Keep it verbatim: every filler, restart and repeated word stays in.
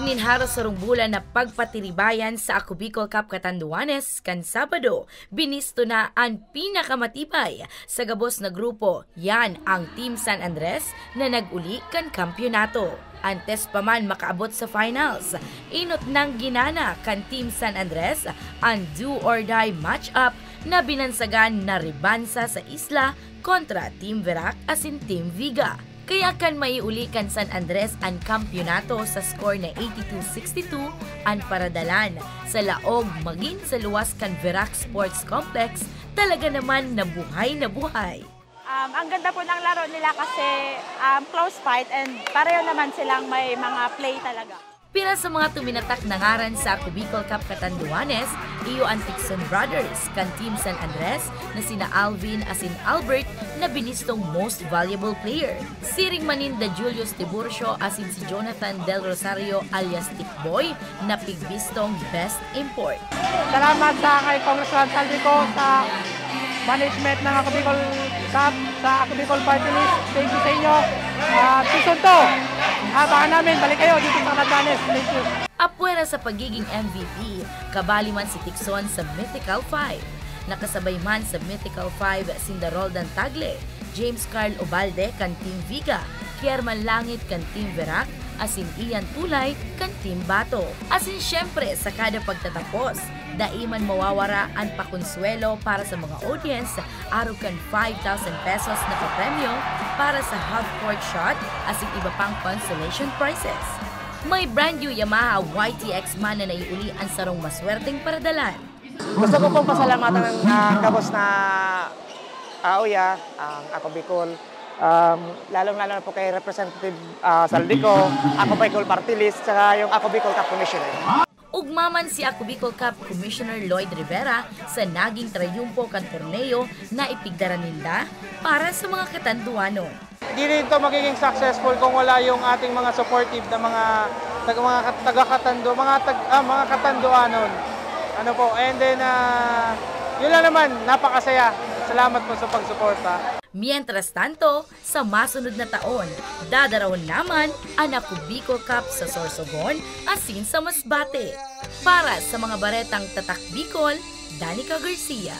Nin haros sarong bulan na pagpatiribayan sa Ako Bicol Cup Catanduanes kan Sabado, binisto na an pinakamatibay sa gabos na grupo. Yan ang Team San Andres na nag-uli kan kampyonato. Antes pa man makaabot sa finals, inot nang ginana kan Team San Andres an do or die match-up na binansagan na Ribansa sa Isla kontra Team Verac asin Team Viga. Kaya kan maiuli kan San Andres an kampyonato sa score na eighty-two sixty-two an paradalan sa laog magin sa luwas kan Verac Sports Complex, talaga naman na buhay na buhay. Um, ang ganda po ng laro nila kasi um, close fight and pareho naman silang may mga play talaga. Pira sa mga tuminatak na ngaran sa Ako Bicol Cup Catanduanes, iyo an Tixon Brothers kan Team San Andres na sina Alvin asin Albert na binistong Most Valuable Player. Siring man ninda Julius Tiburcio asin si Jonathan Del Rosario alias Tikboy na pigbistong Best Import. Salamat sa kay Congressman Saldico sa management ng Ako Bicol Cup, sa Ako Bicol Party List. Thank you sa inyo. Ah, season two, abangan namin. Balik kayo dito sa Catanduanes. Thank you. Apwera sa pagiging M V P, kabali man si Tixon sa Mythical Five. Nakasabay man sa Mythical Five sinda Roldan Tagle, James Carl Obalde kan Team Viga, Kierman Langit kan Team Verac, asin Ian Tulay kan Team Bato. Asin syempre, sa kada pagtatapos, dai man mawawara an pakonsuwelo para sa mga audience, arog kan five thousand pesos na papremyo para sa half-court shot asin iba pang consolation prizes. May brand new Yamaha Y T X man na naiuli an sarong maswerteng paradalan. Gusto ko pong pasalamatan ang ah, gabos na ah, uya, ang Ako Bicol. Um, lalong-lalo na po kay Representative ah, Saldico, Ako Bicol Party List, saka yung Ako Bicol Cup Commissioner. Ugma man si Ako Bicol Cup Commissioner Lloyd Rivera sa naging trayumpo kan torneo na ipigdara ninda para sa mga Katanduanon. Di rin ito magiging successful kung wala yung ating mga supportive na mga tag mga taga-Katando, mga tag ah, mga Katanduanon. Ano po? And then ah, yun lang naman, napakasaya. Salamat po sa pagsuporta. Mientras tanto, sa masunod na taon, dadarahon naman an Ako Bicol Cup sa Sorsogon asin sa Masbate. Para sa mga baretang Tatak Bicol, Danica Garcia.